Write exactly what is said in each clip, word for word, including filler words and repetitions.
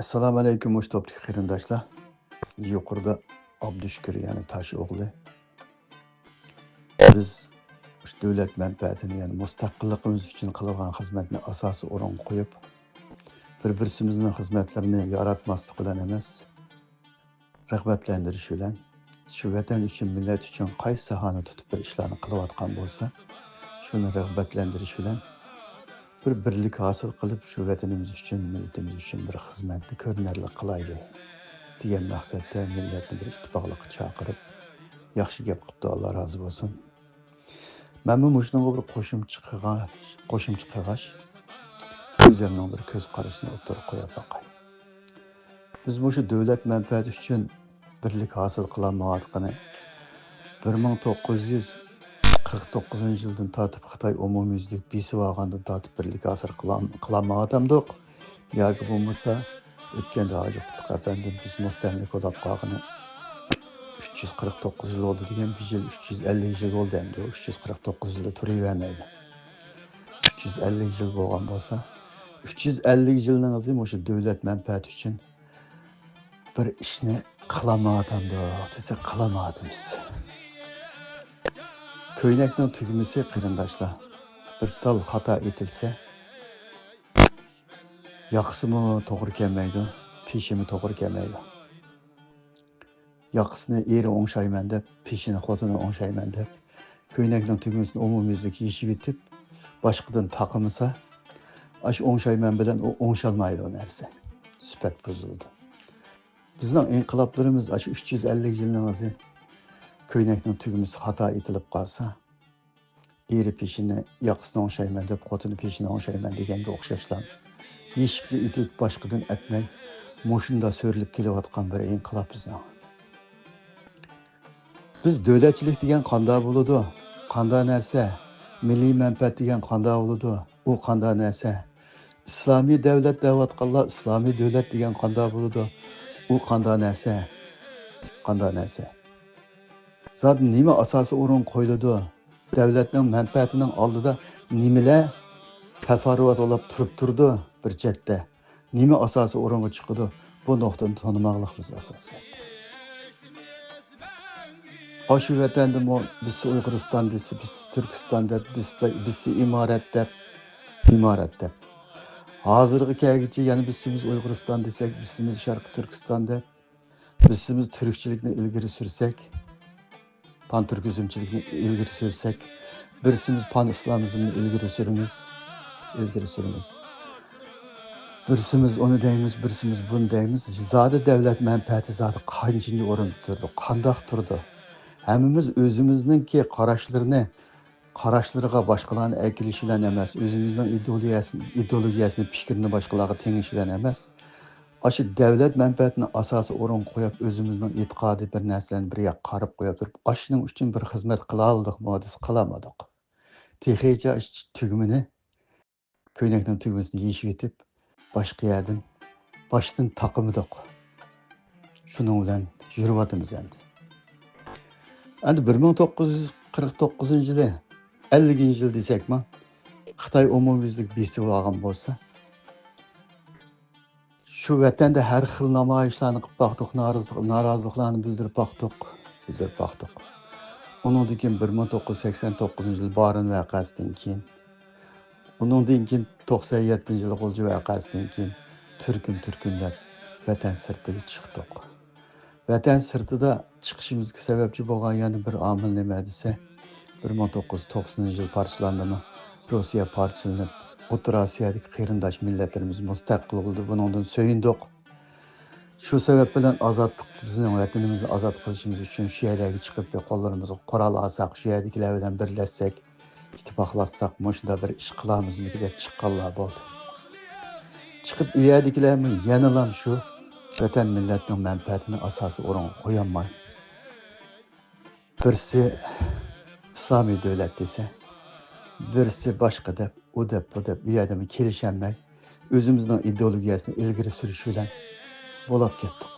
ئەسسالامۇئەلەيكۇم، مۇشۇ توپتىكى قېرىنداشلار. يۇقىرىدا ئابدۇشۈكۈر، يەنى تاش ئوغلى. بىز مۇشۇ دۆلەت مەنپەئەتىنى، يەنى مۇستەقىللىقىمىز ئۈچۈن قىلغان خىزمەتنى ئاساسىي ئورۇنغا قويۇپ، بىر-بىرسىمىزنىڭ خىزمەتلىرىنى ياراتماسلىق بىلەن ئەمەس، رىغبەتلەندۈرۈش بىلەن، شۇ ۋەتەن ئۈچۈن، مىللەت ئۈچۈن قايسى ساھەنى تۇتۇپ بىر ئىشلارنى قىلىۋاتقان بولسا، شۇنى رىغبەتلەندۈرۈش بىلەن بىر بىرلىك ھاسىل قىلىپ، شۇ ۋەتىنىمىز ئۈچۈن، مىللىتىمىز ئۈچۈن بىر خىزمەتنى كۆرۈنەرلىك قىلايلى، دېگەن مەقسەتتە مىللەتنى بىر ئىتتىپاقلىققا چاقىرىپ، ياخشى گەپ قىپتۇ، ئاللا رازى بولسۇن. مەنمۇ مۇشۇنىڭغا بىر قوشۇمچە قىلغاچ، قوشۇمچە قىلغاچ، ئۆزۈمنىڭ بىر كۆز قارىشىنى ئوتتۇرىغا قويۇپ باقاي. بىز مۇشۇ دۆلەت مەنپەئەتى ئۈچۈن بىرلىك ھاسىل قىلالمىغانلىقىنى، بىر مىڭ توققۇز يۈز قىرىق توققۇزىنچى يىلدىن تارتىپ خىتاي ئومۇميۈزلۈك بېسىۋالغاندىن تارتىپ بىرلىك ھاسىل قىلال-، قىلالمىغانتامدۇق؟ ياكى بولمىسا ئۆتكەندە ھاجى قۇتلۇق ئەپەندىم، بىز مۇستەملىكە بولاپ قالغىنى ئۈچ يۈز قىرىق توققۇز يىل بولدى دېگەن، بۇ يىل ئۈچ يۈز ئەللىك يىل بولدى ئەمدى، ئۇ ئۈچ يۈز قىرىق توققۇز يىلدا تۇرۇۋەرمەيدۇ. ئۈچ يۈز ئەللىك يىل بولغان بولسا، ئۈچ يۈز ئەللىك يىلنىڭ ئىزى مۇشۇ دۆلەت مەنپەئەتى ئۈچۈن بىر ئىشنى قىلالمايۋاتامدۇق دېسە، قىلالمايۋاتىمىز. كۆينەكنىڭ تۈگمىسى، قېرىنداشلار، بىر تال خاتا ئېتىلسە، ياقىسىمۇ توغرا كەلمەيدۇ، پېشىمۇ توغرا كەلمەيدۇ. ياقىسىنى ئېرى ئوڭشايمەن دەپ، پېشىنى خوتۇنى ئوڭشايمەن دەپ، كۆينەكنىڭ تۈگمىسىنى ئومۇميۈزلۈك يېشىۋېتىپ، باشقىدىن تاقىمىسا، ئاشۇ ئوڭشايمەن بىلەن ئۇ ئوڭشالمايدۇ، ئۇ نەرسە. سۈپەت بۇزۇلىدۇ. بىزنىڭ ئىنقىلابلىرىمىز ئاشۇ ئۈچ يۈز ئەللىك يىلنىڭ ئىزى، كۆينەكنىڭ تۈگمىسى خاتا ئېتىلىپ قالسا، ئېرى پېشىنى، ياقىسىنى ئوڭشايمەن دەپ، خوتۇنى پېشىنى ئوڭشايمەن دېگەنگە ئوخشاشلا، يېشىپلا ئېتىپ باشقىدىن ئەتمەي، مۇشۇنداق سۆرىلىپ كېلىۋاتقان بىر ئىنقىلاب بىزنىڭ. بىز دۆلەتچىلىك دېگەن قاندا بولىدۇ؟ قاندا نەرسە؟ مىللىي مەنپەئەت دېگەن قاندا بولىدۇ؟ ئۇ قاندا نەرسە؟ ئىسلامىي دەۋلەت دەۋاتقانلار ئىسلامىي دۆلەت دېگەن قاندا بولىدۇ؟ ئۇ قاندا نەرسە؟ قاندا نەرسە؟ زادى نېمە ئاساسىي ئورۇنغا قويۇلىدۇ؟ دەۋلەتنىڭ مەنپەئەتىنىڭ ئالدىدا نېمىلەر تەپەررۇئات بولاپ تۇرۇپ تۇرىدۇ بىر چەتتە؟ نېمە ئاساسىي ئورۇنغا چىقىدۇ؟ بۇ نۇقتىنى تونۇماقلىق بىز ئاساسىي. ئاشۇ ۋەتەندىمۇ بىرسى ئۇيغۇرىستان دېسە، بىرسى تۈركىستان دەپ، بىرسى، بىرسى ئىمارەت دەپ، ئىمارەت دەپ. ھازىرغا كەلگۈچە يەنە بىرسىمىز ئۇيغۇرىستان دېسەك، بىرسىمىز شەرقىي تۈركىستان دەپ، بىرسىمىز تۈركچىلىكنى ئىلگىرى سۈرسەك، پان تۈركىزمچىلىكنى ئىلگىرى سۈرسەك، بىرسىمىز پان ئىسلامىزمنى ئىلگىرى سۈرىمىز، ئىلگىرى سۈرىمىز. بىرسىمىز ئۇنى دەيمىز، بىرسىمىز بۇنى دەيمىز. زادى دەۋلەت مەنپەئەتى زادى قانچىنچى ئورۇندا تۇرىدۇ، قانداق تۇرىدۇ؟ ھەممىمىز ئۆزىمىزنىڭكى قاراشلىرىنى، قاراشلىرىغا باشقىلارنى ئەكېلىش بىلەن ئەمەس، ئۆزىمىزنىڭ ئىدېئولوگىيەسىنى، ئىدېئولوگىيەسىنى، پىكرىنى باشقىلارغا تېڭىش بىلەن ئەمەس، ئاشۇ دەۋلەت مەنپەئەتىنى ئاساسىي ئورۇنغا قويۇپ، ئۆزىمىزنىڭ ئېتىقادى بىر نەرسىلەرنى بىر ياققا قاراپ قويۇپ تۇرۇپ، ئاشۇنىڭ ئۈچۈن بىر خىزمەت قىلالىدۇقمۇ دېسە، قىلالمىدۇق. تېخىچە ئاشۇ تۈگمىنى، كۆينەكنىڭ تۈگمىسىنى يېشىۋېتىپ، باشقا يەردىن، باشتىن تاقىمىدۇق. شۇنىڭ بىلەن يۈرۈۋاتىمىز ئەمدى. ئەمدى بىر مىڭ توققۇز يۈز قىرىق توققۇزىنچى يىلى، ئەللىكىنچى يىل دېسەكمۇ، خىتاي ئومۇميۈزلۈك بېسىۋالغان بولسا، شۇ ۋەتەندە ھەر خىل نامايىشلارنى قىلىپ باقتۇق، نارازى-، نارازىلىقلارنى بىلدۈرۈپ باقتۇق، بىلدۈرۈپ باقتۇق. ئۇنىڭدىن كېيىن بىر مىڭ توققۇز يۈز سەكسەن توققۇزىنچى يىل بارىن ۋەقەسىدىن كېيىن، ئۇنىڭدىن كېيىن توقسان يەتتىنچى يىل غۇلجا ۋەقەسىدىن كېيىن تۈركۈم، تۈركۈم دەپ ۋەتەن سىرتىغا چىقتۇق. ۋەتەن سىرتىدا چىقىشىمىزغا سەۋەبچى بولغان يەنە بىر ئامىل نېمە دېسە، بىر مىڭ توققۇز يۈز توقسىنىنچى يىل پارچىلاندىمۇ، روسىيە پارچىلىنىپ، ئوتتۇرا ئاسىيادىكى قېرىنداش مىللەتلىرىمىز مۇستەقىل بولدى، بۇنىڭدىن سۆيۈندۇق. شۇ سەۋەب بىلەن ئازادلىق، بىزنىڭ ۋەتىنىمىزنى ئازاد قىلىشىمىز ئۈچۈن شۇ يەرلەرگە چىقىپ، بىر قوللىرىمىزغا قورال ئالساق، شۇ يەردىكىلەر بىلەن بىرلەشسەك، ئىتتىپاقلاشساق، مۇشۇنداق بىر ئىش قىلارمىزمىكىن دەپ چىققانلار بولدى. چىقىپ، ئۇ يەردىكىلەرمۇ يەنىلام شۇ ۋەتەن مىللەتنىڭ مەنپەئەتىنى ئاساسىي ئورۇنغا قويالماي، بىرسى ئىسلامىي دۆلەت دېسە، بىرسى باشقا دەپ، ئۇ دەپ، بۇ دەپ، ئۇ يەردىمۇ كېلىشەلمەي، ئۆزىمىزنىڭ ئىدېئولوگىيەسىنى ئىلگىرى سۈرۈش بىلەن بولاپ كەتتۇق.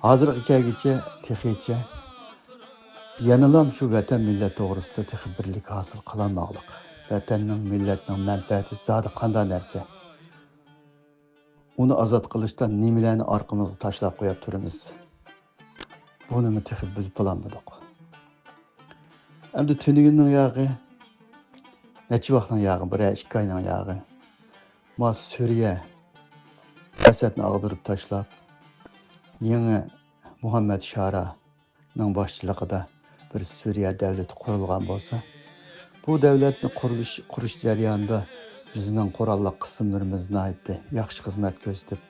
ھازىرغا كەلگۈچە، تېخىچە يەنىلام شۇ ۋەتەن، مىللەت توغرىسىدا تېخى بىرلىك ھاسىل قىلالماغلىق. ۋەتەننىڭ، مىللەتنىڭ مەنپەئەتى زادى قانداق نەرسە؟ ئۇنى ئازاد قىلىشتا نېمىلەرنى ئارقىمىزغا تاشلاپ قويۇپ تۇرىمىز؟ بۇنىمۇ تېخى بىلىپ بولالمىدۇق. ئەمدى تۈنۈگۈننىڭ ياغى، نەچچە ۋاقنىڭ ياغى، بىر ئاي، ئىككى ئاينىڭ ياغى. ما سۈرىيە ئەسەدنى ئاغدۇرۇپ تاشلاپ، يېڭى مۇھەممەد شارانىڭ باشچىلىقىدا بىر سۈرىيە دەۋلىتى قۇرۇلغان بولسا، بۇ دەۋلەتنى قۇرۇلۇش، قۇرۇش جەريانىدا بىزنىڭ قوراللىق قىسىملىرىمىز ناھايىتى ياخشى خىزمەت كۆرسىتىپ،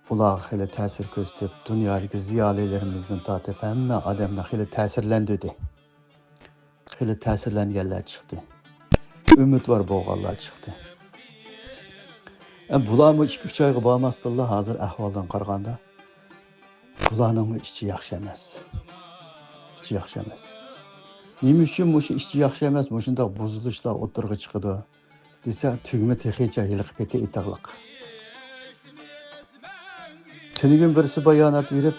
بۇلارغا خېلى تەسىر كۆرسىتىپ، دۇنيادىكى زىيالىيلىرىمىزدىن تارتىپ ھەممە ئادەمنى خېلى تەسىرلەندۈردى. خېلى تەسىرلەنگەنلەر چىقتى. ئۈمىدۋار بولغانلار چىقتى. ئە، بۇلارمۇ ئىككى-ئۈچ ئايغا بارماستىنلا، ھازىر ئەھۋالدىن قارىغاندا، بۇلارنىڭمۇ ئىچى ياخشى ئەمەس. ئىچى ياخشى ئەمەس. نېمە ئۈچۈن مۇشۇ ئىچى ياخشى ئەمەس، مۇشۇنداق بۇزۇلۇشلار ئوتتۇرىغا چىقىدۇ دېسە، تۈگمە تېخىچە ھېلىقى پېتى ئېتىقلىق. تۈنۈگۈن بىرسى بايانات بېرىپ،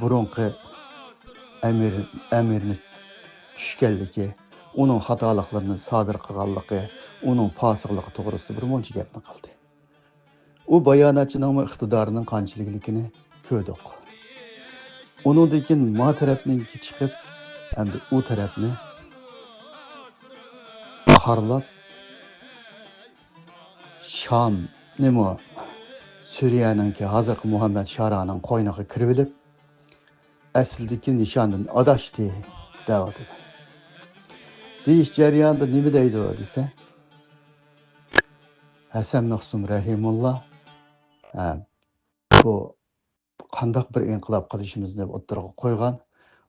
بۇرۇنقى ئەمىر، ئەمىرنى چۈشكەنلىكى، ئۇنىڭ خاتالىقلىرىنى سادىر قىلغانلىقى، ئۇنىڭ پاسىقلىقى توغرىسىدا بىر مۇنچە گەپنى قىلدى. ئۇ باياناتچىنىڭمۇ ئىقتىدارىنىڭ قانچىلىكلىكىنى كۆردۇق. ئۇنىڭدىن كېيىن ما تەرەپنىڭكى چىقىپ، ئەمدى ئۇ تەرەپنى قارىلاپ، شامنىمۇ سۈرىيەنىڭكى ھازىرقى مۇھەممەد شارانىڭ قوينىغا كىرىۋېلىپ، ئەسلىدىكى نىشاندىن ئاداشتى دەۋاتىدۇ. دېيىش جەريانىدا نېمە دەيدۇ دېسە، ھەسەن مەخسۇم رەھىمۇللا، ھە، بۇ قانداق بىر ئىنقىلاب قىلىشىمىزنى ئوتتۇرىغا قويغان.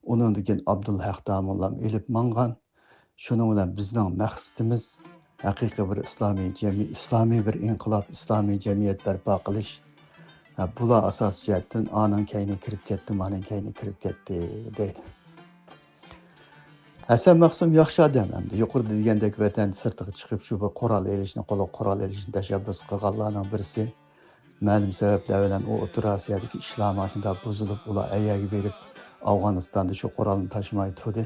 ئۇنىڭدىن كېيىن ئابدۇلھەق داموللام ئېلىپ ماڭغان. شۇنىڭ بىلەن بىزنىڭ مەقسىتىمىز ھەقىقىي بىر ئىسلامىي جەمئىي، ئىسلامىي بىر ئىنقىلاب، ئىسلامىي جەمئىيەت بەرپا قىلىش. ھە، بۇلار ئاساسىي جەھەتتىن ئانىڭ كەينىگە كىرىپ كەتتى، مانىڭ كەينىگە كىرىپ كەتتى دەيدۇ. ھەسەن مەخسۇم ياخشى ئادەم ئەمدى. يۇقىرىدا دېگەندەك ۋەتەن سىرتىغا چىقىپ، شۇ بىر قورال ئېلىشنى، قولىغا قورال ئېلىشنى تەشەببۇس قىلغانلارنىڭ بىرسى. مەلۇم سەۋەبلەر بىلەن ئۇ ئوتتۇرا ئاسىيادىكى ئىشلار ماشۇنداق بۇزۇلۇپ، ئۇلار ئەيەرگە بېرىپ، ئافغانىستاندا شۇ قورالنى تاشلىماي تۇردى.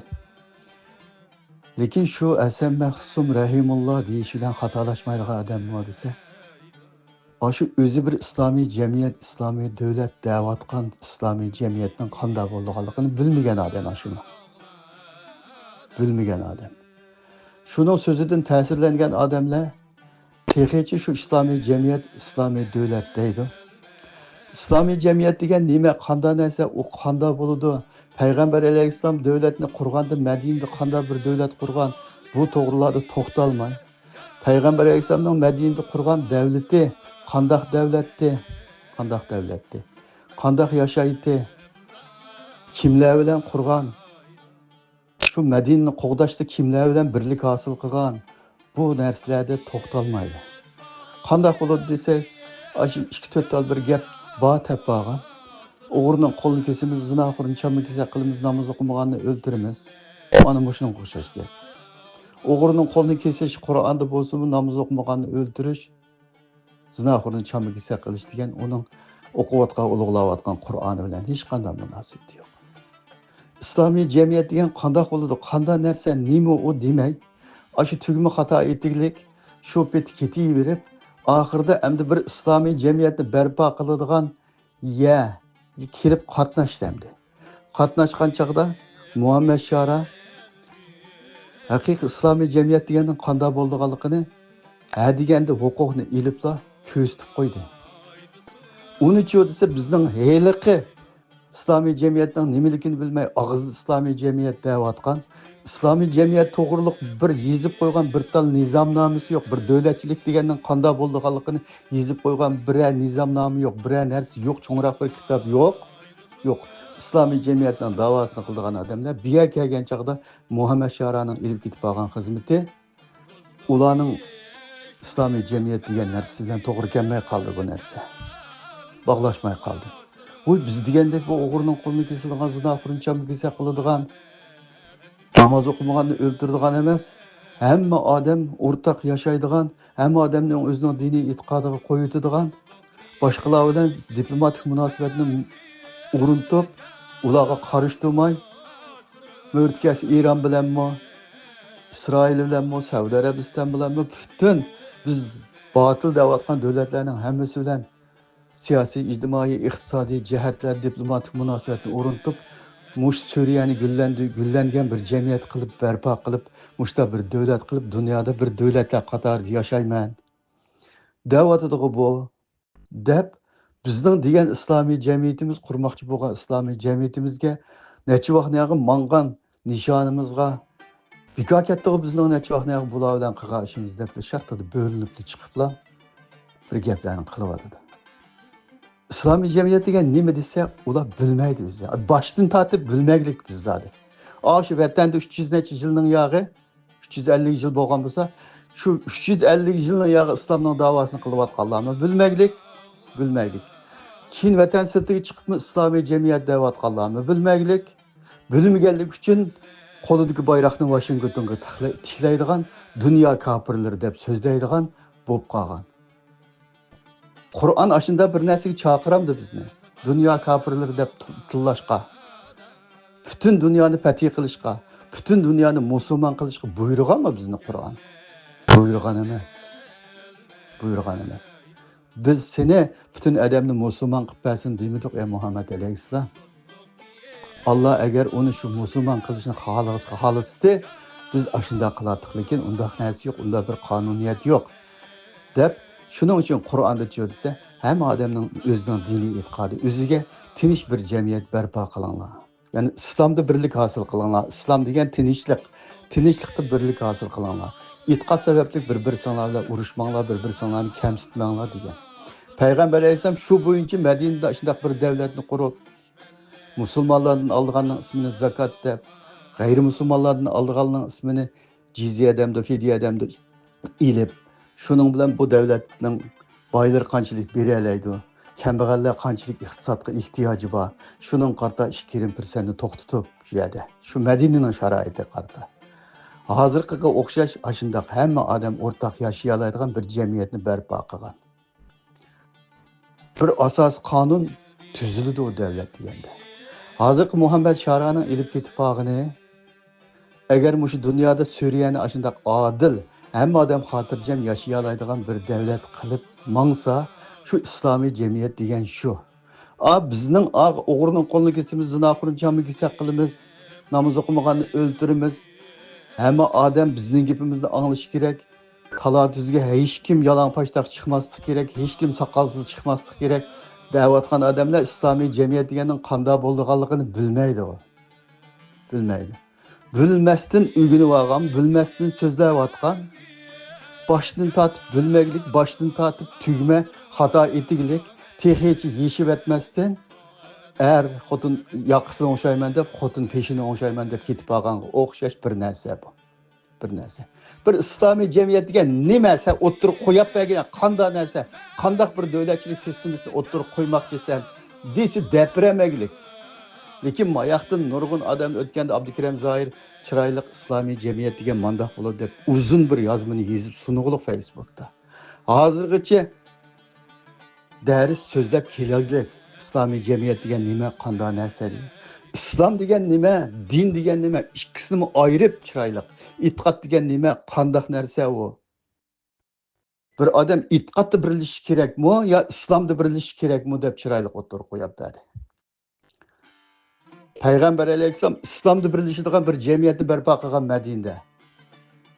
لېكىن شۇ ھەسەن مەخسۇم رەھىمۇللا دېيىش بىلەن خاتالاشمايدىغان ئادەممۇ دېسە، ئاشۇ ئۆزى بىر ئىسلامىي جەمئىيەت، ئىسلامىي دۆلەت دەۋاتقان ئىسلامىي جەمئىيەتنىڭ قانداق بولىدىغانلىقىنى بىلمىگەن ئادەم ئاشۇمۇ. بىلمىگەن ئادەم. شۇنىڭ سۆزىدىن تەسىرلەنگەن ئادەملەر تېخىچە شۇ ئىسلامىي جەمئىيەت، ئىسلامىي دۆلەت دەيدۇ. ئىسلامىي جەمئىيەت دېگەن نېمە، قانداق نەرسە، ئۇ قانداق بولىدۇ؟ پەيغەمبەر ئەلەيھىسسالام دۆلەتنى قۇرغاندا، مەدىنىدە قانداق بىر دۆلەت قۇرغان، بۇ توغرىلاردا توختالماي، پەيغەمبەر ئەلەيھىسسالامنىڭ مەدىنىدە قۇرغان دەۋلىتى قانداق دەۋلەتتى؟ قانداق دەۋلەتتى؟ قانداق ياشايتتى؟ كىملەر بىلەن قۇرغان؟ شۇ مەدىنىنى قوغداشتا كىملەر بىلەن بىرلىك ھاسىل قىلغان؟ بۇ نەرسىلەردە توختالمايدۇ. قانداق بولىدۇ دېسەك، ئاشۇ ئىككى تۆت تال بىر گەپ بار دەپ بارغان. ئوغرىنىڭ قولىنى كېسىمىز، زىناخورنى چامما كېسەك قىلىمىز، ناماز ئوقۇمىغاننى ئۆلتۈرىمىز. مانا مۇشۇنىڭغا ئوخشاش گەپ. ئوغرىنىڭ قولىنى كېسىش قۇرئاندا بولسىمۇ، ناماز ئوقۇمىغاننى ئۆلتۈرۈش، زىناخورنى چامما كېسەك قىلىش دېگەن ئۇنىڭ ئوقۇۋاتقان، ئۇلۇغلاۋاتقان قۇرئانى بىلەن ھېچقانداق مۇناسىۋىتى يوق. ئىسلامىي جەمئىيەت دېگەن قانداق بولىدۇ، قانداق نەرسە، نېمە ئۇ دېمەي، ئاشۇ تۈگمە خاتا ئېتىگلىك شۇ پېتى كېتىۋېرىپ، ئاخىرىدا ئەمدى بىر ئىسلامىي جەمئىيەتنى بەرپا قىلىدىغان يەرگە كېلىپ قاتناشتى ئەمدى. قاتناشقان چاغدا مۇھەممەد شارا ھەقىقىي ئىسلامىي جەمئىيەت دېگەننىڭ قانداق بولىدىغانلىقىنى ھە دېگەندە ھوقۇقنى ئېلىپلا كۆرسىتىپ قويدى. ئۇنىچۇ دېسە، بىزنىڭ ھېلىقى ئىسلامىي جەمئىيەتنىڭ نېمىلىكىنى بىلمەي، ئاغزىدا ئىسلامىي جەمئىيەت دەۋاتقان، ئىسلامىي جەمئىيەت توغرۇلۇق بىر يېزىپ قويغان بىر تال نىزامنامىسى يوق، بىر دۆلەتچىلىك دېگەننىڭ قانداق بولىدىغانلىقىنى يېزىپ قويغان بىرەر نىزامنامە يوق، بىرەر نەرسە يوق، چوڭراق بىر كىتاب يوق. يوق. ئىسلامىي جەمئىيەتنىڭ داۋاسىنى قىلىدىغان ئادەملەر بۇ يەرگە كەلگەن چاغدا مۇھەممەد شارانىڭ ئېلىپ كېتىپ بارغان خىزمىتى ئۇلارنىڭ ئىسلامىي جەمئىيەت دېگەن نەرسىسى بىلەن توغرا كەلمەي قالدى بۇ نەرسە. باغلاشماي قالدى. ۋوي، بىز دېگەندەك بۇ ئوغرىنىڭ قولىنى كېسىدىغان، زىناخورنى چامما كېسەك قىلىدىغان، ناماز ئوقۇمىغاننى ئۆلتۈرىدىغان ئەمەس. ھەممە ئادەم ئورتاق ياشايدىغان، ھەممە ئادەمنى ئۆزىنىڭ دىنىي ئېتىقادىغا قويۇۋېتىدىغان، باشقىلار بىلەن دىپلوماتىك مۇناسىۋەتنى ئورنىتىپ، ئۇلارغا قارشى تۇرماي، مۆرىتى كەلسە ئىران بىلەنمۇ، ئىسرائىل بىلەنمۇ، سەئۇدى ئەرەبىستان بىلەنمۇ، پۈتۈن بىز باتىل دەۋاتقان دۆلەتلەرنىڭ ھەممىسى بىلەن سىياسىي، ئىجتىمائىي، ئىقتىسادىي جەھەتلەر، دىپلوماتىك مۇناسىۋەتنى ئورنىتىپ، مۇشۇ سۈرىيەنى گۈللەندۈ-، گۈللەنگەن بىر جەمئىيەت قىلىپ بەرپا قىلىپ، مۇشۇنداق بىر دۆلەت قىلىپ، دۇنيادا بىر دۆلەتلەر قاتارىدا ياشايمەن دەۋاتىدىغۇ بۇ، دەپ، بىزنىڭ دېگەن ئىسلامىي جەمئىيىتىمىز، قۇرماقچى بولغان ئىسلامىي جەمئىيىتىمىزگە نەچچە ۋاقنى ياغا ماڭغان نىشانىمىزغا بىكار كەتتىغۇ بىزنىڭ نەچچە ۋاقنى ياغا بۇلار بىلەن قىلغان ئىشىمىز دەپلا شاختىدا بۆرۈلۈپلا چىقىپلا بىر گەپلەرنى قىلىۋاتىدۇ. ئىسلامىي جەمئىيەت دېگەن نېمە دېسە، ئۇلار بىلمەيدۇ ئۆزى. باشتىن تارتىپ بىلمەگلىك بىز زادى. ئاشۇ ۋەتەندە ئۈچ يۈز نەچچە يىلنىڭ ياغى، ئۈچ يۈز ئەللىك يىل بولغان بولسا، شۇ ئۈچ يۈز ئەللىك يىلنىڭ ياغى ئىسلامنىڭ داۋاسىنى قىلىۋاتقانلارمۇ بىلمەيلىك، بىلمەيلىك. كېيىن ۋەتەن سىرتىغا چىقىپمۇ ئىسلامىي جەمئىيەت دەۋاتقانلارمۇ بىلمەيلىك. بىلمىگەنلىكى ئۈچۈن قولىدىكى بايراقنى ۋاشىنگتونغا تىكلەي-، تىكلەيدىغان، دۇنيا كاپىرلىرى دەپ سۆزلەيدىغان بولۇپ قالغان. قۇرئان ئاشۇنداق بىر نەرسىگە چاقىرامدۇ بىزنى؟ دۇنيا كاپىرلىرى دەپ تىللاشقا، پۈتۈن دۇنيانى پەتھى قىلىشقا، پۈتۈن دۇنيانى مۇسۇلمان قىلىشقا بۇيرۇغانمۇ بىزنى قۇرئان؟ بۇيرۇغان ئەمەس. بۇيرۇغان ئەمەس. بىز سېنى پۈتۈن ئادەمنى مۇسۇلمان قىلىپ بەرسۇن دېمىدۇق، ئەي مۇھەممەد ئەلەيھىسسالام. ئاللا ئەگەر ئۇنى شۇ مۇسۇلمان قىلىشنى خالىغىسى خالىسىتى، بىز ئاشۇنداق قىلاتتۇق، لېكىن ئۇنداق نەرسە يوق، ئۇنداق بىر قانۇنىيەت يوق، دەپ. شۇنىڭ ئۈچۈن قۇرئاندا چىقىدۇ دېسە، ھەممە ئادەمنىڭ ئۆزىنىڭ دىنىي ئېتىقادى، ئۆزىگە تىنچ بىر جەمئىيەت بەرپا قىلىڭلار. يەنى ئىسلامدا بىرلىك ھاسىل قىلىڭلار. ئىسلام دېگەن تىنچلىق. تىنچلىقتا بىرلىك ھاسىل قىلىڭلار. ئېتىقاد سەۋەبلىك بىر-بىرسىڭلار بىلەن ئۇرۇشماڭلار، بىر-بىرسىڭلارنى كەمسىتمەڭلار دېگەن. پەيغەمبەر ئەلەيھىسسالام شۇ بويىچە مەدىنىدە شۇنداق بىر دەۋلەتنى قۇرۇپ، مۇسۇلمانلاردىن ئالىدىغاننىڭ ئىسمىنى زاكات دەپ، غەيرىي مۇسۇلمانلاردىن ئالىدىغاننىڭ ئىسمىنى جىزيە دەمدۇ، فىدىيە دەمدۇ ئېلىپ، شۇنىڭ بىلەن بۇ دەۋلەتنىڭ بايلىرى قانچىلىك بېرەلەيدۇ، كەمبەغەللەر قانچىلىك ئىقتىسادقا ئېھتىياجى بار، شۇنىڭغا قارىتا ئىككى يېرىم پىرسەنتنى توختىتىپ، شۇ يەردە، شۇ مەدىنىنىڭ شارائىتىغا قارىتا. ھازىرقىغا ئوخشاش ئاشۇنداق ھەممە ئادەم ئورتاق ياشىيالايدىغان بىر جەمئىيەتنى بەرپا قىلغان. بىر ئاساسىي قانۇن تۈزۈلىدۇ ئۇ دەۋلەت دېگەندە. ھازىرقى مۇھەممەد شارانىڭ ئېلىپ كېتىپ بارغىنى، ئەگەر مۇشۇ دۇنيادا سۈرىيەنى ئاشۇنداق ئادىل، ھەممە ئادەم خاتىرجەم ياشىيالايدىغان بىر دەۋلەت قىلىپ ماڭسا، شۇ ئىسلامىي جەمئىيەت دېگەن شۇ. ئا، بىزنىڭ ئا، ئوغرىنىڭ قولىنى كېسىمىز، زىناخورنى چامما كېسەك قىلىمىز، ناماز ئوقۇمىغاننى ئۆلتۈرىمىز. ھەممە ئادەم بىزنىڭ گېپىمىزنى ئاڭلىشى كېرەك. تالا-تۈزگە ھېچكىم يالاڭ پاشتاق چىقماسلىقى كېرەك، ھېچكىم ساقالسىز چىقماسلىقى كېرەك دەۋاتقان ئادەملەر ئىسلامىي جەمئىيەت دېگەننىڭ قانداق بولىدىغانلىقىنى بىلمەيدۇ. بىلمەيدۇ. بىلمەستىن ئۆگىنىۋالغان، بىلمەستىن سۆزلەۋاتقان، باشتىن تارتىپ بىلمەگلىك، باشتىن تارتىپ تۈگمە، خاتا ئېتىگلىك، تېخىچە يېشىۋەتمەستىن، ئەر خوتۇن ياقىسىنى ئوڭشايمەن دەپ، خوتۇن پېشىنى ئوڭشايمەن دەپ كېتىپ بارغانغا ئوخشاش بىر نەرسە بۇ. بىر نەرسە. بىر ئىسلامىي جەمئىيەت دېگەن نېمە؟ سەن ئوتتۇرىغا قويۇپ بەرگىنە قانداق نەرسە؟ قانداق بىر دۆلەتچىلىك سىستېمىسىنى ئوتتۇرىغا قويماقچىسەن؟ دېسە دەپرەمەگلىك. لېكىن ماياقتىن نۇرغۇن ئادەم ئۆتكەندە ئابدۇكېرىم زاھىر چىرايلىق ئىسلامىي جەمئىيەت دېگەن مانداق بولىدۇ دەپ ئۇزۇن بىر يازمىنى يېزىپ سۇنغۇلۇق فەيسبۇكتا. ھازىرغىچە دەرس سۆزلەپ كېلەيلى. ئىسلامىي جەمئىيەت دېگەن نېمە، قانداق نەرسە دېگەن؟ ئىسلام دېگەن نېمە، دىن دېگەن نېمە؟ ئىككىسىنىمۇ ئايرىپ چىرايلىق. ئېتىقاد دېگەن نېمە، قانداق نەرسە ئۇ؟ بىر ئادەم ئېتىقادتا بىرلىشىش كېرەكمۇ يا ئىسلامدا بىرلىشىش كېرەكمۇ دەپ چىرايلىق ئوتتۇرىغا قويۇپ بەردى. پەيغەمبەر ئەلەيھىسسالام ئىسلامدا بىرلىشىدىغان بىر جەمئىيەتنى بەرپا قىلغان مەدىنىدە.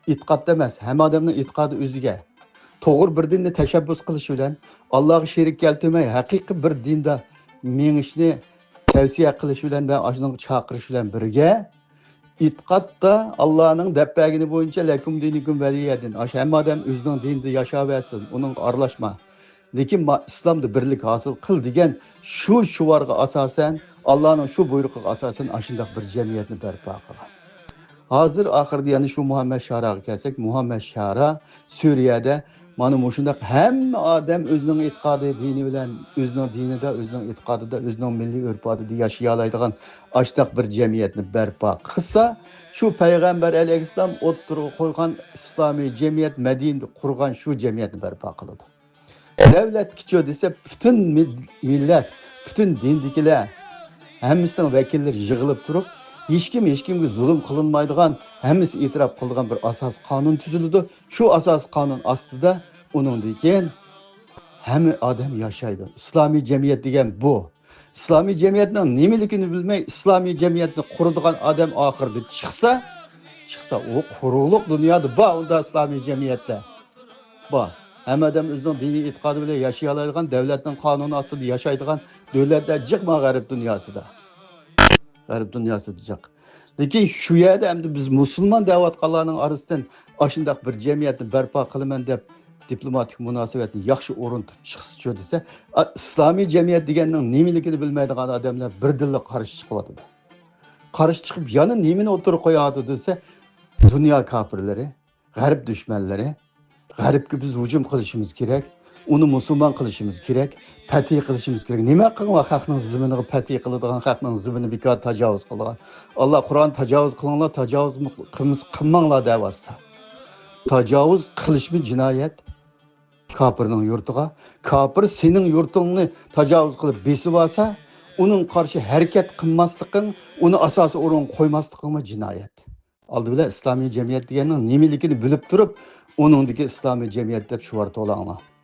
ئېتىقادتا ئەمەس، ھەممە ئادەمنىڭ ئېتىقادى ئۆزىگە. توغرا بىر دىننى تەشەببۇس قىلىش بىلەن، ئاللاغا شېرىك كەلتۈرمەي، ھەقىقىي بىر دىندا مېڭىشنى تەۋسىيە قىلىش بىلەن ۋە ئاشۇنىڭغا چاقىرىش بىلەن بىرگە، ئېتىقادتا ئاللانىڭ دەپ بەرگىنى بويىچە لەكۇم دىنۇكۇم ۋەلىيە دىن. ئاشۇ ھەممە ئادەم ئۆزىنىڭ دىنىدا ياشاۋەرسۇن، ئۇنىڭغا ئارىلاشما. لېكىن ما-، ئىسلامدا بىرلىك ھاسىل قىل دېگەن شۇ شوئارغا ئاساسەن، ئاللانىڭ شۇ بۇيرۇقىغا ئاساسەن ئاشۇنداق بىر جەمئىيەتنى بەرپا قىلغان. ھازىر ئاخىرىدا يەنە شۇ مۇھەممەد شاراغا كەلسەك، مۇھەممەد شارا سۈرىيەدە مانا مۇشۇنداق ھەممە ئادەم ئۆزىنىڭ ئېتىقادى، دىنى بىلەن، ئۆزىنىڭ دىنىدا، ئۆزىنىڭ ئېتىقادىدا، ئۆزىنىڭ مىللىي ئۆرپ-ئادىتىدە ياشىيالايدىغان ئاشۇنداق بىر جەمئىيەتنى بەرپا قىلسا، شۇ پەيغەمبەر ئەلەيھىسسالام ئوتتۇرىغا قويغان ئىسلامىي جەمئىيەت، مەدىنىدە قۇرغان شۇ جەمئىيەتنى بەرپا قىلىدۇ. دەۋلەتكىچۇ دېسە، پۈتۈن مىل-، مىللەت، پۈتۈن دىندىكىلەر، ھەممىسىنىڭ ۋەكىللىرى يىغىلىپ تۇرۇپ، ھېچكىم ھېچكىمگە زۇلۇم قىلىنمايدىغان، ھەممىسى ئېتىراپ قىلىدىغان بىر ئاساسىي قانۇن تۈزۈلىدۇ. شۇ ئاساسىي قانۇن ئاستىدا ئۇنىڭدىن كېيىن ھەممە ئادەم ياشايدۇ. ئىسلامىي جەمئىيەت دېگەن بۇ. ئىسلامىي جەمئىيەتنىڭ نېمىلىكىنى بىلمەي، ئىسلامىي جەمئىيەتنى قۇرىدىغان ئادەم ئاخىرىدا چىقسا، چىقسا، ئۇ قۇرۇقلۇق دۇنيادا بار ئۇنداق ئىسلامىي جەمئىيەتلەر. بار. ھەممە ئادەم ئۆزىنىڭ دىنىي ئېتىقادى بىلەن ياشىيالايدىغان، دەۋلەتنىڭ قانۇنى ئاستىدا ياشايدىغان دۆلەتلەر جىق مانا غەرب دۇنياسىدا. غەرب دۇنياسىدا جىق. لېكىن شۇ يەردە ئەمدى بىز مۇسۇلمان دەۋاتقانلارنىڭ ئارىسىدىن ئاشۇنداق بىر جەمئىيەتنى بەرپا قىلىمەن دەپ، دىپلوماتىك مۇناسىۋەتنى ياخشى ئورنىتىپ چىقسىچۇ دېسە، ئا، ئىسلامىي جەمئىيەت دېگەننىڭ نېمىلىكىنى بىلمەيدىغان ئادەملەر بىردىنلا قارشى چىقىۋاتىدۇ. قارشى چىقىپ يەنە نېمىنى ئوتتۇرىغا قويۇۋاتىدۇ دېسە، دۇنيا كاپىرلىرى، غەرب دۈشمەنلىرى، غەربكە بىز ھۇجۇم قىلىشىمىز كېرەك، ئۇنى مۇسۇلمان قىلىشىمىز كېرەك، پەتھىي قىلىشىمىز كېرەك. نېمە قىلغان خەقنىڭ زېمىنىغا پەتھىي قىلىدىغان، خەقنىڭ زېمىنى بىكار تاجاۋۇز قىلىدىغان؟ ئاللا قۇرئان تاجاۋۇز قىلىڭلار، تاجاۋۇز قىلمىس-، قىلماڭلار دەۋاتسا. تاجاۋۇز قىلىشمۇ جىنايەت كاپىرنىڭ يۇرتىغا. كاپىر سېنىڭ يۇرتۇڭنى تاجاۋۇز قىلىپ بېسىۋالسا، ئۇنىڭ قارشى ھەرىكەت قىلماسلىقىڭ، ئۇنى ئاساسىي ئورۇنغا قويماسلىقىڭمۇ جىنايەت. ئالدى بىلەن ئىسلامىي جەمئىيەت دېگەننىڭ نېمىلىكىنى بىلىپ تۇرۇپ، ئۇنىڭدىكى ئىسلامىي جەمئىيەت دەپ شوئار توۋلاڭلار.